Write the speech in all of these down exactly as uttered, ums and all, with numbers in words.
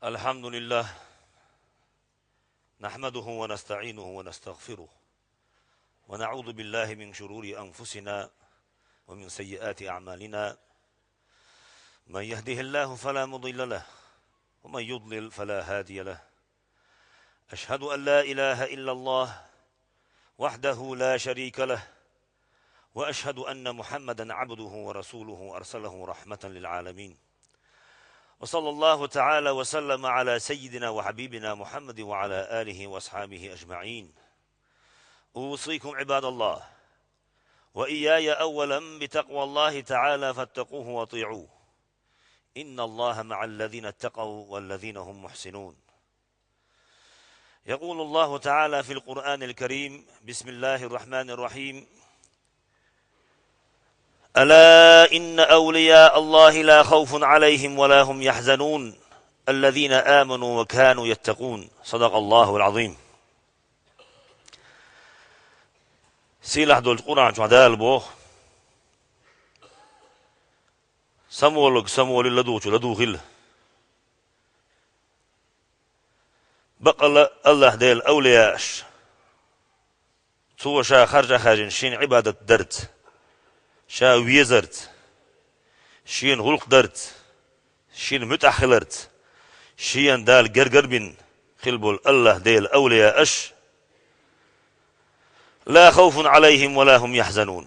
الحمد لله، نحمده ونستعينه ونستغفره، ونعوذ بالله من شرور أنفسنا ومن سيئات أعمالنا. من يهده الله فلا مضل له، ومن يضلل فلا هادي له. أشهد أن لا إله إلا الله وحده لا شريك له، وأشهد أن محمدا عبده ورسوله أرسله رحمة للعالمين. وصلى الله تعالى وسلم على سيدنا وحبيبنا محمد وعلى آله وأصحابه أجمعين. أوصيكم عباد الله وإياي أولا بتقوى الله تعالى فاتقوه وأطيعوه. إن الله مع الذين اتقوا والذين هم محسنون. يقول الله تعالى في القرآن الكريم: بسم الله الرحمن الرحيم. ألا إن أولياء الله لا خوف عليهم ولا هم يحزنون، الذين آمنوا وكانوا يتقون. صدق الله العظيم. Сийлахь долчу Къуръан чохь Дала боху: «Самаволург самаволийла, ладугӀучу ладугӀийла». Баккъалла АллахӀ Делан авлияаш, цо ша харжа а хаьржина шена Ӏибадат дарца, ша везарца, шена гӀуллакх дарца, шена муьтӀахь хиларца, шена Дала гергара бина хила болу АллахӀ Делан авлияаш: «Ла хавфун Ӏалайхим ва ла хум яхьзанун».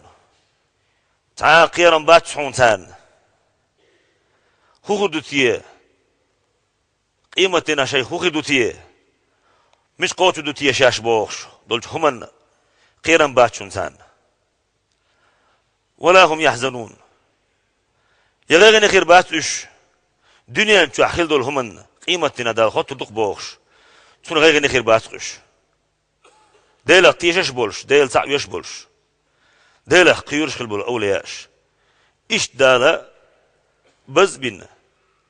Цхьа а кхерам бац хьуна царна. ХӀун хир ду те? Къематдийнахь шайх хӀун хир ду те? Мича кхочур ду те шаьш бохуш долчу хӀуманна кхерам бац шуна царна. «Ва ла хум яхьзанун». Я гӀайгӀане хир бац уьш, дуьнен чохь хила долу хӀуманна къематдийнахь Дала хоттур ду-кх бохуш, цунна гӀайгӀане хир бац-кх уьш. Делах тешаш а болуш, Дела цхьаъ веш а болуш, Делах кхоьруш а хила болу авлияаш. Иштта Дала баз а бина,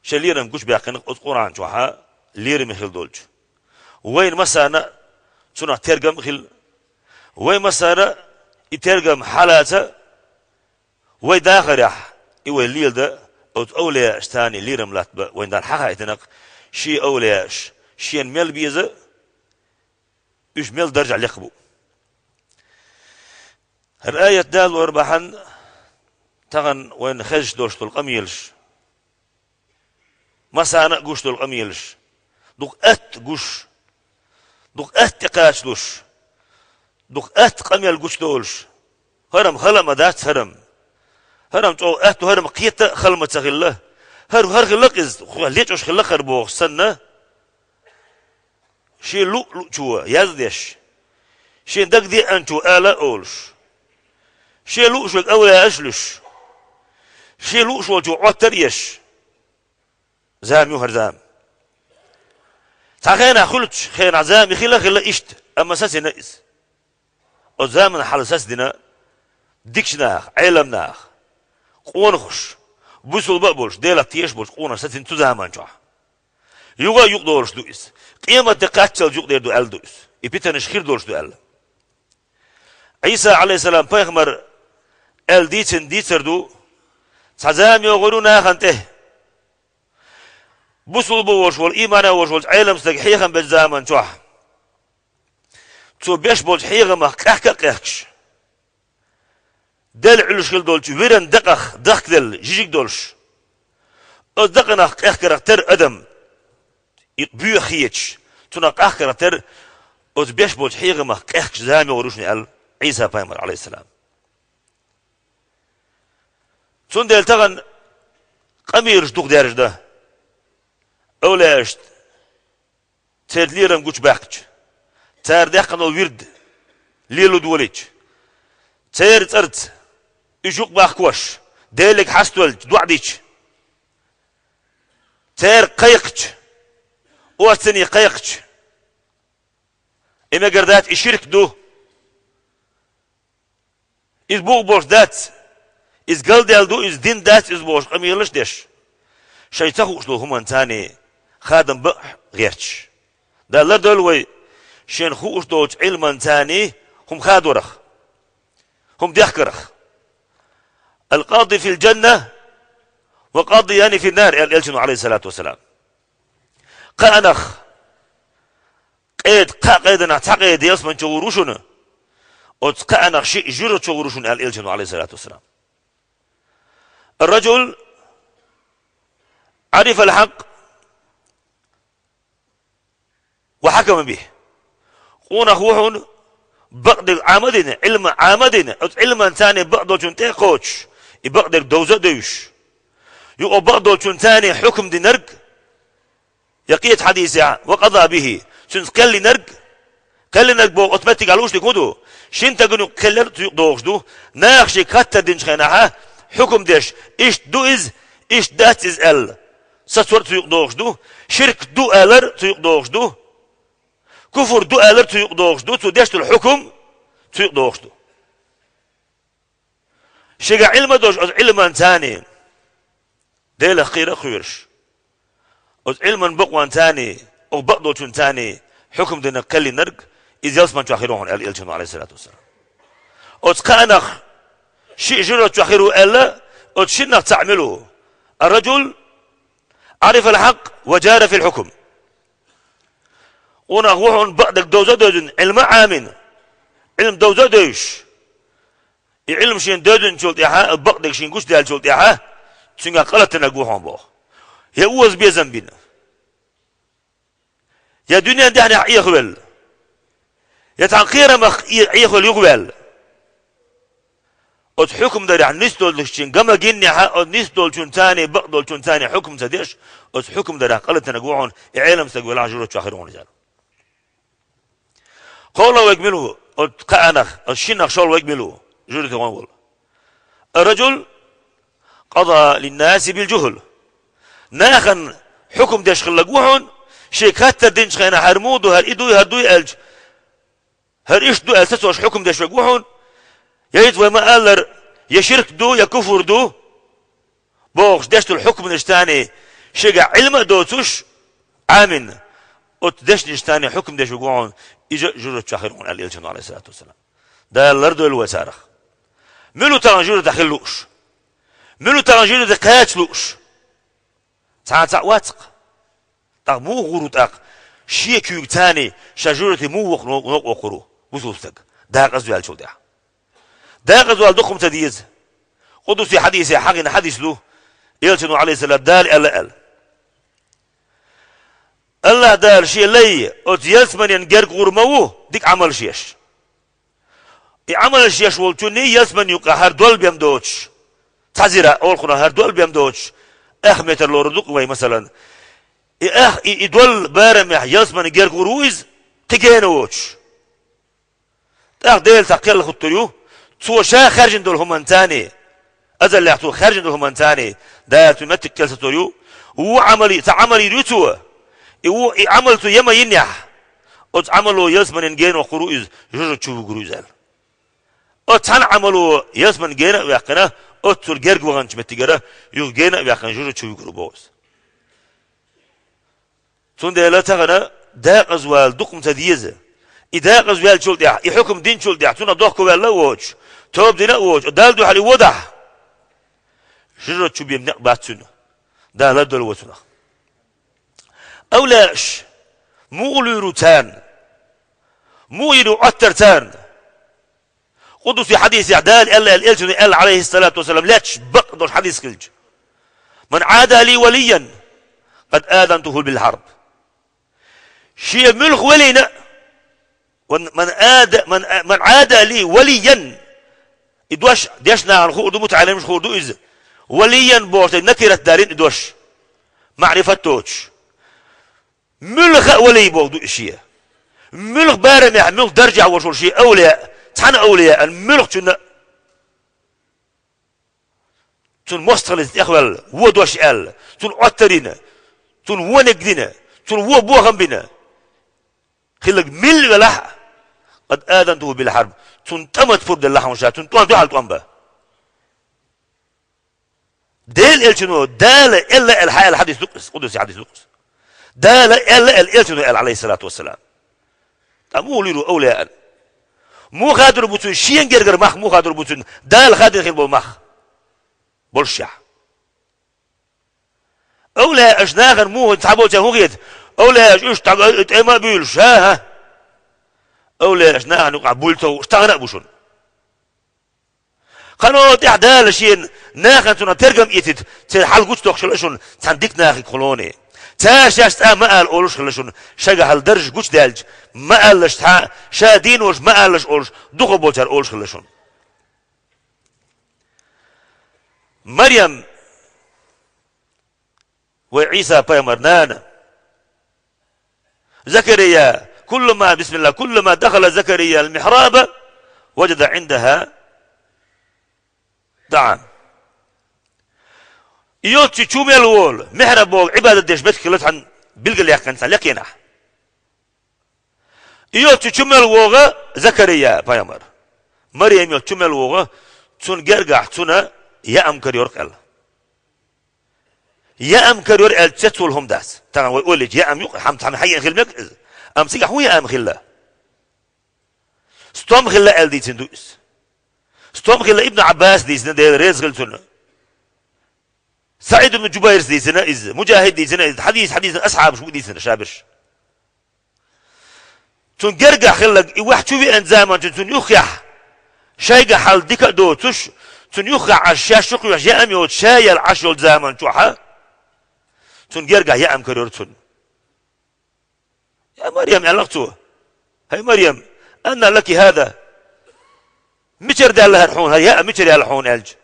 шен лерам гучубаьккхина-кх оцу Къуръан чохь лераме хила долчу. Вайна массарна а цунах тергам а хила, вай массара а и тергам хьалаца, вай дахарехь и вай леладан, оцу авлияашца царна лерам латтабан вайна Дала хьахаийтина-кх шен авлияаш, шена мел беза, уьш мел даржехь лекха бу. ХӀара аят далор бахьана тахана вайна хезаш долуш долу къамелаш, массарна а гуш долу къамелаш, дукха атта гуш, дукха атта тӀекхачалуш, дукха атта къамел гучудолуш, хӀара-м хала а ма дац, хӀара-м. ХӀара-м чӀогӀа атта, хӀара-м кхета а хала ма ца хилла. ХӀара, хӀара хилла-кх иза, хӀара лечкъош хилла-кх хӀара бохуш санна, шен луъ-луъчо яздеш, шен дагадеанчо ала а олуш, шен лууш верг авлияаш а луьйш, шен лууш волчо Ӏоттар а еш, зама ю хӀара зама. Цхьа хенахь хуьлучу хенахь зама хила а хилла иштта, амма сацина иза. Оцу заманахь хьала сацдина дикачу наха, Ӏеламнаха, къонахуш, бусулба а болуш, Делах тешаш болчу къонахаша сацдина цу заман чохь. Юха а юкъадолуш ду иза. Къематде кхаччалц юкъадер ду аьлла ду иза. И питанаш хир долуш ду аьлла. Ӏийса, Ӏалайхиссалам, пайхамар аьлла дийцина дийцар ду: «Цхьа зама йогӀур ю нахана тӀе». Бусулба волуш волу, иймана волуш волчу Ӏелам стаг хьехам бечу заман чохь, цо беш болчу хьехамах къаьхка а къаьхкаш, Делан Ӏуьллуш хила долчу виран дакъах дахкаделла жижиг долуш, оцу дакъанах къаьхкарх тера адам, и боьха хеташ, цунах къахкарх тера оцу беш болчу хьехамах къаьхкаш зама йогӀур ю шуна аьлла Ӏийса пайхамар, Ӏалайхиссалам. Цундела тахана къамелаш дукха даьржина дан, авлияашна, церан лерам гучубаьккхича, цара даьккхина долу вирд лело долийча, церан цӀарца уьш юкъабахкош, Деле хьаставелча, доӀа дича, церан кхайкхича, оццуьнан кхайкхича, и мегар дац, и ширк ду. Иза бух болуш дац, иза галдаьлла ду, иза дин дац иза бохуш къамелаш а деш, шайн ца хууш долу хӀуманца хадам бан а гӀерташ. Дала лардойла вай шена хууш долчу Ӏилманца хӀума хадорах, хӀума дехкарах. «Ал-къади фил-джанна ва къадияни фин-нар», аьлла Элчано, Ӏалайхиссалату вассалам. кхаанах къеда, кхаа къеданах цхьа къеда ялсамани чу гӀур ву шуна, оцу кхаанах шиъ жуьжарчу гӀур ву шуна», — аьлла Элчано, Ӏалайхиссалату вассалам. «الرجل عرف الحق وحكم به». Къонах ву хьуна, бакъдерг Ӏама а дина, Ӏилма Ӏама а дина, оцу Ӏилманца бакъдолчунна тӀе а кхочуш, и бакъдерг довза а девзаш. Юкъа бакъдолчунца хьукам динарг, я кхечу хьадисехь, «وقضى به», цуьнца кхел йинарг, кхел йинарг боху оцу меттигехь лууш дерг хӀун ду? Шина стагана юкъа кхел яр цу юкъа догӀуш ду, наха шега хаттар динчу хенахь хьукам деш, иштта ду иза, иштта дац иза аьлла, сацор цу юкъа догӀуш ду, ширк ду алар цу юкъа догӀуш ду, куфр ду алар цу юкъа догӀуш ду, цо деш долу хьукам цу юкъа догӀуш ду. Шега Ӏилма а долуш, оцу Ӏилманца Делах кхера а кхоьруш, оцу Ӏилман бакъонца, оха бакъдолчунца хьукам динарг, кхел йинарг, иза ялсамани чохь хир ву хьуна, аьлла Элчано, Ӏалайхиссалату вассалам. Оцу кхаанах шиъ жуьжарчохь хир ву аьлла, оцу шиннах цхьаъ мила ву? «الرجل عرف الحق وجار في الحكم». Къонах ву хьуна, бакъдерг довза а девзина, Ӏилма а Ӏамина, Ӏилма довза а девзаш, и Ӏилма шена девзинчул тӀаьхьа, бакъдерг шена гучудаьллачул тӀаьхьа, цуьнгахь къа латанарг ву хьуна боху. Я оза безам бина, я дуьненан даьхнехь Ӏехавелла, я цхьана кхерамах Ӏе-, Ӏехавелла юхаваьлла. Оцу хьукам дарехь нисдолчун гама гиннехь, оцу нисдолчунца, бакъдолчунца хьукам ца деш, оцу хьукам дарехь къа латанарг ву хьуна, и Ӏелам стаг велахь жуьжарчохь хир ву хьуна иза. КхоалгӀа верг мила ву оцу кхаанах, оцу шиннах шолгӀа верг мила ву жуьжарчохь волу? «الرجل قضى للناس بالجهل». Нахана хьукам деш хилларг ву хьуна, шега хаттар динчу хенахь, хӀара муха ду, хӀара и дуй, хӀара дуй аьлча, хӀара иштта ду аьлла сацош хьукам деш верг ву хьуна, я иза вай ма-аллара, я ширк ду, я куфр ду бохуш деш долу хьукманашца, шега Ӏилма а доцуш, Ӏамина, оцу дешнашца хьукам деш верг ву хьуна, иза а жуьжарчохь хир ву хьуна, аьлла Элчано, Ӏалайхиссалату вассалам. Дала лардойла вай царах. Мила ву тахана жуьжарчохь хила лууш? Мила ву тахана жуьжарчохь кхача лууш? Цхьа а цхьаъ вац-кх. ТӀаккха муха гӀур ву тӀаккха? Шен куьйгаца ша жуьжарчохь муха ваха новкъа воккхур ву бусалба стаг, декъаза ваьллачул тӀаьхьа? Декъаза вала дукха хӀума ца деза. Къудси хьадисехь хьахийна хьадис ду, Элчано, Ӏалайхиссалам, Дала аьлла аьлла: «АллахӀ Дала Шен лай оцу ялсаманин герга гӀур ма ву дика Ӏамалш еш». И Ӏамалш еш волчунний ялсаманин юкъахь хӀара долла бен доцуш, цхьа зира олхуна хӀара долла бен доцуш, ах метр лорур ду-кх вай, масалан. И ах, и, и долла барамехь ялсаманин герга гӀур ву иза, кхин гена воцуш. ТӀаккха Дела цхьа кхел хӀуттур ю, цо ша хаьржина долу хӀуманца, азаллехь цо хаьржина долу хӀуманца, Дала цуьнан меттиг кхел сацор ю. Вон Ӏамал, цхьа Ӏамал йийр ю цо. И вон, и Ӏамал цо ян ма йинехь, оцу Ӏамало ялсаманин гена воккхур ву иза, жуьжарчу чу вуьгур ву иза аьлла. Оцу цхьана Ӏамало ялсаманин гена а ваьккхина, оццул герга ваханчу меттигера юха гена а ваьккхина, жуьжарчу чу вуьгур ву боху иза. Цундела тахана декъаза вала дукха хӀума ца деза. И декъаза ваьллачул тӀаьхьа, и хьукам динчул тӀаьхьа, цунах дохко ваьлла а воцуш, тоба дина а воцуш, Далла дуьхьал и водахь, жуьжарчу чу бен некъ бац цуьнан. Дала лардойла вай цунах. Авлияаш, муха луьйр ву царна? Муха йийр ю Ӏоттар царна? Къудси хьадисехь Дала аьлла аьлла, Элчано аьлла, Ӏалайхиссалату вассалам, лаьтташ бакъ долуш хьадис хилча: «من عادى لي وليا فقد آذنته بالحرب». Шен муьлхха велийна, ван-, «من عادى، من، من عادى لي وليا». И дош дешначарна хуур ду, мутаӀаллимашна хуур ду иза. «وليا» бохург накират далийна и дош, маӀрифат доцуш. Муьлхха а валий бохург ду и шен. Муьлхха барамехь, муьлхха даржехь волуш волу шен авлияъ, цхьана авлияъна, муьлххачунна а. Цунна мостагӀаллица тӀехваьлла, вон дош аьлла, цунна Ӏоттар йина, цунна вониг дина, цунна вон бохам бина. Хилларг милла велахь а, «قد آذنته بالحرب», цунна тӀамца пурба делла хьуна ша, цунна тӀом, дуьхьал тӀом бан. Дела Элчано, Дала аьлла аьлла хьааьлла хьадис ду-кх иза, къудси хьадис ду-кх иза. Дала аьлла аьлла, Элчано аьлла, Ӏалайхиссалату вассалам. Ткъа муха луьйр ву авлияъна? Муха хадор бу цуьнан шен гергара мах, муха хадор бу цуьнан Дала хадийна хир болу мах? Болушшехь. Авлияаш нахана муха, цхьаболчарна хӀун хета? Овлияш уьш тӀагӀа тӀема а буьйлуш, хӀа-хӀа. Овлияш нахана юкъахь буьйлуш ца хууш тахана а бу шуна. Кхано тӀехь Дала шена нахана цунах тергам эцийта, церан хьал гучудоккхуш хилла шуна цхьана дика нахе кхулоне. Цара шаьш цкъа а ма ала олуш хилла шуна, шайга хьал даржаш гучудаьлча, ма аллаш цхьа, ша дийна волуш ма аллаш олуш, дукхах болчара олуш хилла шуна. Марьям, вай Ӏийса пайхамар нана. Закария, куллама, бисмилла, куллама дахала Закария ал-михраба, ваджада Ӏиндаха таӀам. И йолчу чу мел волу, михраб боху Ӏибадат деш меттиг хилла цхьана билгалъяьккхина цхьана лекхенахь. И йолчу чу мел вогӀу Закария пайхамар. Марьям йолчу чу мел вогӀу, цунна гергахь цунна яам карайора аьлла. Яам карайора аьлча цецволу хӀума дац. Тахана вай олийча яам юкъа хьама цхьаьна хьаеана хила мега иза. Амма цигахь хӀун яам хилла? Стом хилла аьлла дийцина ду иза. Стом хилла Ибн Ӏаббас дийцина, Дела реза хила цунна. СаӀид ибн Джубайрс дийцина иза, Муджахид дийцина иза, хьадис, хьадисан асхьабаш бу дийцина шаберш. Цунна гергахь хилларг, и ваьхьа чу веана заман чу цунна юххехь, шайга хьал дика а доцуш, цунна юххехь Ӏаш шаьш чу кхоьхьуш яам йоцуш, ша яьлла Ӏаш йолчу заман чохь, цунна гергахь яам карайора цунна. «Я Марьям», аьлла цо. «ХӀай Марьям, анна лаки хӀаза? Мичара даьлла хӀара хьуна, хӀара яа мичара яьлла хьуна?» аьлча.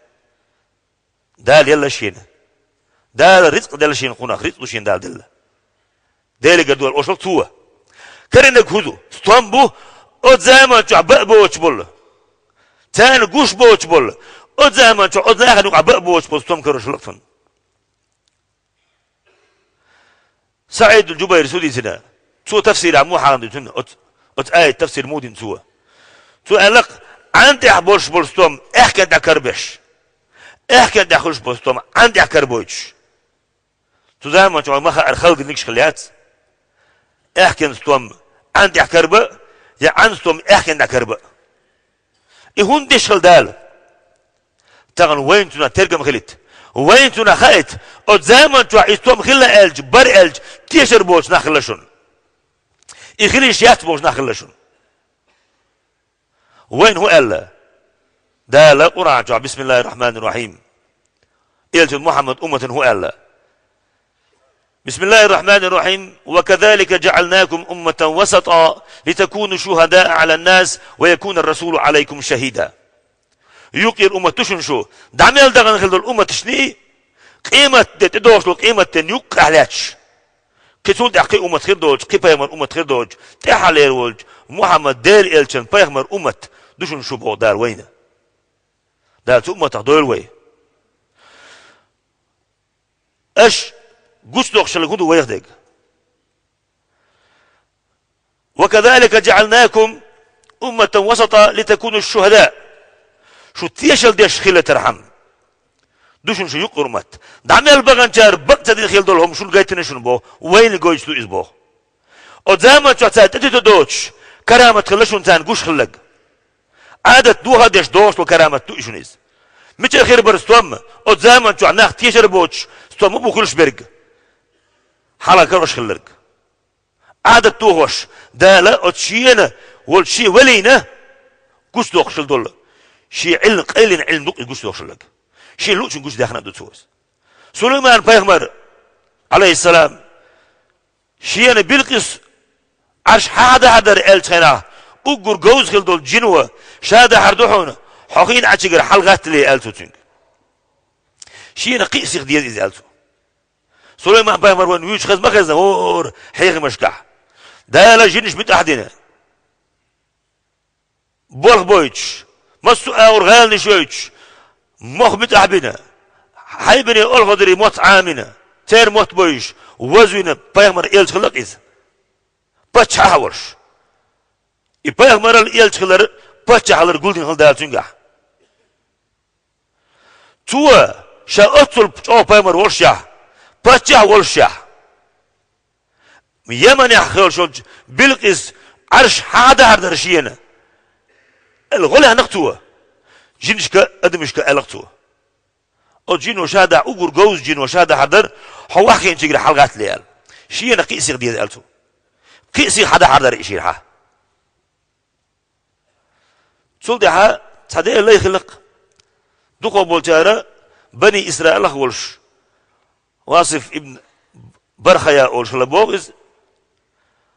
Дала елла шена. Дала рицкъ делла шена кхунах, рицкъ ду шена Дала делла. Делигара дола ошал цо. Карийнарг хӀун ду? Стом бу, оцу заман чохь баа боцуш болу. Царна гуш боцуш болу. Оцу заман чохь оцу нахана юкъахь баа боцуш болу стом карош хилла цунна. СаӀид аль-Джубайрис дийцина, цо тафсирехь муха ду цунна, оцу, оцу аят тафсир муха дина цо. Цо аьлла-кх, Ӏан тӀехь болуш болу стом аьхкенна тӀе карабеш. Аьхкенна тӀе хуьлуш болу стом Ӏан тӀехь карабойтуш. Цу заман чохь ма хаара халгинигаш хилла яц. Аьхкенна стом Ӏан тӀехь караба, я Ӏан стом аьхкенна тӀе караба. И хӀунда деш хилла Дала? Тахана вайна цунах тергам хилийта. Вайна цунах хаийта, оцу заман чохь и стом хилла аьлча, бара аьлча, тешар боцу нах хилла шуна. И хила йиш яц бохуш нах хилла шуна. Вайна хӀун аьлла? Дала Къуръан чохь, бисмиллахир-рахманир-рахим. Элчан Мухьаммад умматана хӀун аьлла? بسم الله الرحمن الرحيم. وكذلك جعلناكم أمة وسطا لتكونوا شهداء على الناس ويكون الرسول عليكم شهيدا. Юккъера уммат ду шуна шу, дӀа мел дахана хила долу умматашний, къематде тӀедогӀуш долу къематден юккъехь лаьтташ. Кхин цул тӀаьхьа кхин уммат хир доцуш, кхин пайхамар уммат хир доцуш, тӀаьххьалера волчу Мухьаммад Делан элчан пайхамар уммат ду шуна шу боху Дала вайна. Дала цу умматах дойла вай. Аша гучудоккхуш хилла хӀун ду вайх дерг? وكذلك جعلناكم أمة وسطا لتكونوا شهداء. Шу тешалла деш хилийтархьама ду шуна шу юккъера уммат. ДӀа мел баханчара бакъ ца дина хила долу хӀума шуна гайтина шуна боху, вайна гойтуш ду иза боху. Оцу заман чохь цара тӀедуьтур доцуш, карамат хилла шуна царна гуш хилларг. Ӏадат доха а деш догӀуш долу карамат ду и шуна иза. Мичара хир бара стом, оцу заман чохь нах тешар боцуш, стом ма бу хуьлуш берг. Хьала карош хилларг. Ӏадат дохош, Дала оцу шена волчу шен валийна гучудоккхуш хила долу. Шен Ӏилма, къайлина Ӏилма ду-кх и гучудоккхуш хилларг. Шен луъучун гучудаьхна а ду цо иза. Сулайман-пайхамар, Ӏалайхиссалам, шена Билкъис Ӏарш хьан дахьар дара аьллачу хенахь, уггар говза хила долу жино, ша дахьар ду хьуна, хьо хийна Ӏачигара хьалагӀаттале аьлла цо цуьнга. Шена кхин а сиха деза иза аьлла цо. Сулайман-пайхамар вайна вуьйцуш хезна ма хезна хӀора хьехамашкахь. Дала жинаш муьтӀахь дина. Болх бойтуш, массо а агӀор гӀаланаш йойтуш, мох муьтӀахь бина, хьайбане олхазарийн мотт Ӏамина, церан мотт бойуш, вазвина пайхамар элча хилла-кх иза. Паччахь а волуш. И пайхамарал элча хилар, паччахь хилар гулдина хилла Дала цуьнгахь. Цо, ша оццул чӀогӀа пайхамар волушшехь, паччахь а волушшехь, Йеманехь хевшалчу Билкъис Ӏарш хьан дахьар дара шена? Аьлла, гӀо лехна-кх цо. Жинашка, адамашка аьлла-кх цо. Оцу жино ша дахьар, уггар говза жино ша дахьар дара, хьо ваххийначигара хьалагӀаттале аьлла. Шена кхиъ сиха деза аьлла цо. Кхиъ сиха хьадахьар дара и шийна хьа. Цул тӀаьхьа цхьа Делан лай хилла-кх. ДукхагӀа болчара Бани Исраилах волуш, Васиф ибн Бархая олуш хилла боху иза.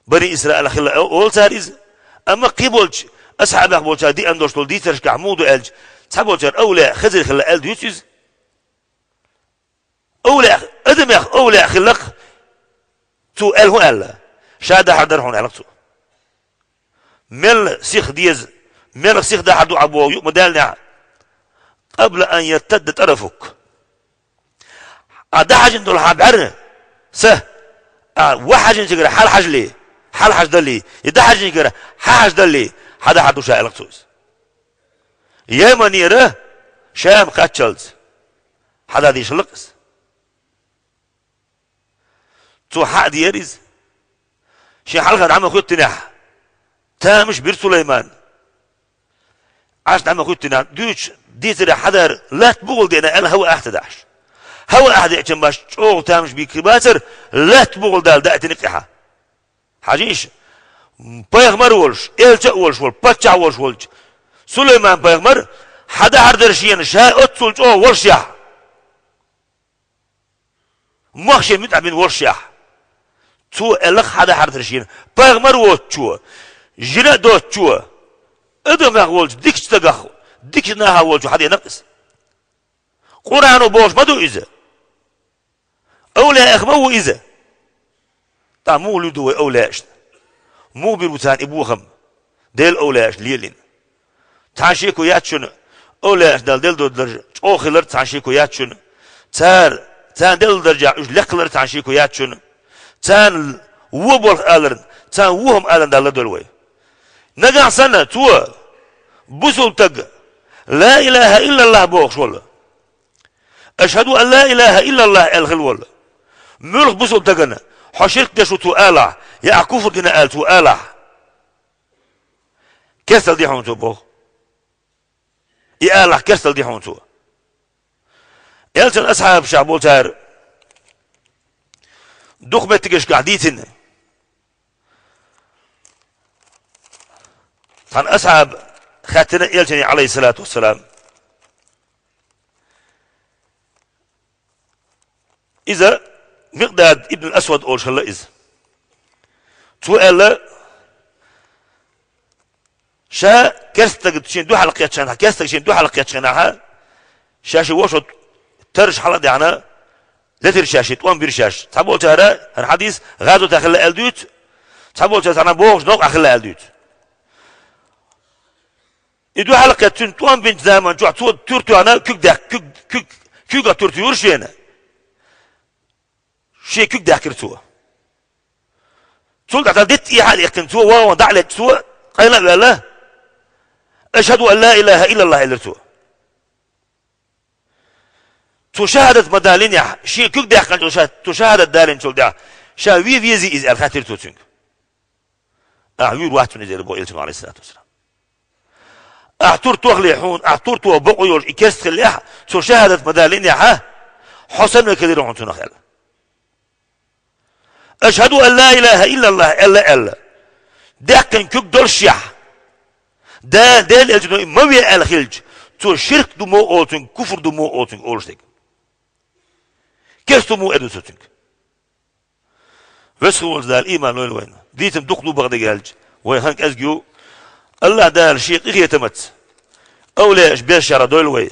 Бани Исраилах хилла олу цара иза. Амма кхин болчу асхьабех болчара деана долуш долу дийцаршкахь муха ду аьлча, цхьаболчара овлияъ Хизир хилла аьлла дуьйцу иза. Овлияъ, адамех овлияъ хилла-кх, цо аьлла хӀун аьлла? Ша дахьар дара хьуна аьлла-кх цо. Мел сиха деза, мел сиха дахьар ду ахь боху юкъа ма даьллинехь, къабла ан яртадда тарафук. Ахь дӀахьажийна долу хьан бӀаьрна са, ахь вахьажийначуьнгара хьалхьажале, хьалхьажадале, я дӀахьажийначуьнгара хьахьажадале, хьан дахьар ду ша аьлла-кх цо иза. Йеманера Шам кхаччалц хьан дан дийшалла-кх иза. Цо хьа а деара иза. Шен хьалха дӀа ма хӀоьттинехь, тамаш бира Сулайман. Ӏаш дӀа ма хӀоьттинехь, дуьйцуш дийцаре хьадар латта бухал деана аьлла, хӀава ахьа ца дахьаш. ХӀава ахьа деача баш чӀогӀа тамаш бийкира бацара, латта бухал Дала даийтина кхехьа. Хьажийша, пайхамар а волуш, элча а волуш волу, паччахь а волуш волчу Сулайман-пайхамар хьан дахьар дара шена ша оццул чӀогӀа волушехь. Мох шен муьтӀахь бина волушехь. Цо аьлла-кх хьан дахьар дара шена, пайхамар воцучо, жина а доцучо, адамех волчу дикачу стагах, дикачу нахах волчо хьан деана-кх иза. Къуръано бохуш ма ду иза. Овлияэх ма ву иза. ТӀаккха муха луьйду вай овлияашна? Муха бийр бу царна и бохам? Делан овлияашна лелийна. Цхьана шеко яц шуна, овлияашна Дала делла долу даржа чӀогӀа хилар цхьана шеко яц шуна. Цара, царна делла даржехь уьш лакхалар цхьана шеко яц шуна. Царна вон болх аларна, царна вон хӀума аларна Дала лардойла вай. Нагахь санна цо, бусулба стаг, ла илаха иллаллах бохуш волу, ашхаду ан ла илаха иллаллах аьлла хилла волу, муьлхха бусулба стагана, хьо ширк деш ву цо алахь, я ахь куфр дина аьлла цо алахь, керстал ди хьуна цо боху. И алахь керстал ди хьуна цо. Элчан асхьабашах болчара дукха меттигашкахь дийцина. Цхьана асхьаба хаьттина Элчане, Ӏалайхиссалату вассалам. Иза Микъдад ибн Асвад олуш хилла иза. Цо аьлла, ша керстаг шен дуьхьал кхетчахьана, керстаг шен дуьхьал кхетчахьана, ша ши вошо тарш хьала а даьхьна, летира ша ши, тӀом бира шаьш. Цхьаболчара, хӀара хьадис гӀазотехь хилла аьлла дуьйцу, цхьаболчара цхьана бохуш новкъахь хилла аьлла дуьйцу. И дуьхьал кхетта цуьнан тӀом бинчу заман чохь цо туьра тоьхна куьг даьхкира, куьг, куьг, куьйгах туьра туьйра шена. Шен куьг даьхкира цо. Цул тӀаьхьа дитта эхьа а лехкина цо, вагӀан дӀа а летташ цо, къайла а ваьлла, ашхаду ан ла илаха иллаллах элира цо. Цо шахадат ма далинехь, шен куьг даьккхинчул ша, цо шахадат далинчул тӀаьхьа, ша ве везий иза аьлла хаьттира цо цуьнга. Ахьа вуьйр вац хьуна иза, элира боху Элчано, Ӏалайхиссалату вассалам. Ахьа тур тохале хьуна, ахьа тур тоха бакъо йолуш и керста хиллехь, цо шахадат ма далинехьа, хьо санна векал йира хьуна цунах аьлла. Ашхаду ан ла илаха иллаллах аьлла, аьлла. Даьккхина куьг доллушехь, да, Делан Элчано и ма ве аьлла хилча, цо ширк ду мо олу цуьнга, куфр ду мо олу цуьнга олуш дерг. Керста ду мо эр ду цо цуьнга. Весхо волчу Дала ийман лойла вайна. Дийцам дукха ду бакъдерг аьлча, вай хан кӀезиг ю. АллахӀ Дала шен къинхетамаца овлияаш безачарах дойла вай.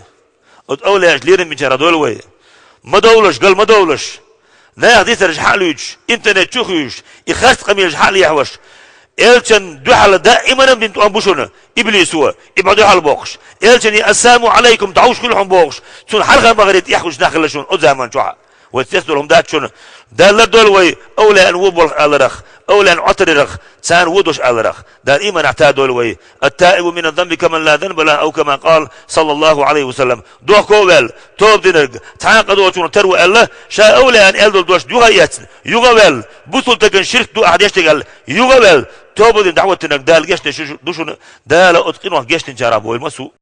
Оцу овлияаш лерам бинчарах дойла вай. Ма довлаш, гал ма довлаш. Наха дитарш хьа а луьйчуш, интернет чу а хуьйшуш, и харц къамелаш хьа а лехьаваш, Элчан дуьхьал даиманам дина тӀом бу шуна иблисо, и бӀо дуьхьал боккхуш. Элчане ассаламу Ӏалайкум, дӀовш хуьлу хьуна бохуш, цунна хьалха ма гӀарий тӀехь хуьлуш нах хилла шуна оцу заман чохь. Вай цецдолу хӀума дац шуна. Дала лардойла вай, овлияан вон болх аларах, овлияан Ӏотарарах, царна вон долуш аларах. Дала ийманахь тадойла вай. Ат-таибу мина з-занби каман ла занба лахӀ, ау кама къала, саллаллахӀу Ӏалайхи ва саллам. Дохко а ваьлла, тоба динарг, цхьа а къа доцурна тар ву аьлла, ша овлияан аьлла долу дош юха а эцна, юха а ваьлла, бусулба стагана ширк ду ахьа деш дерг аьлла, юха а ваьлла, тоба дина дӀахӀоттинарг Дала гечдеш ду шуна, Дала оцу къинойх гечдинчарах бойла ма су.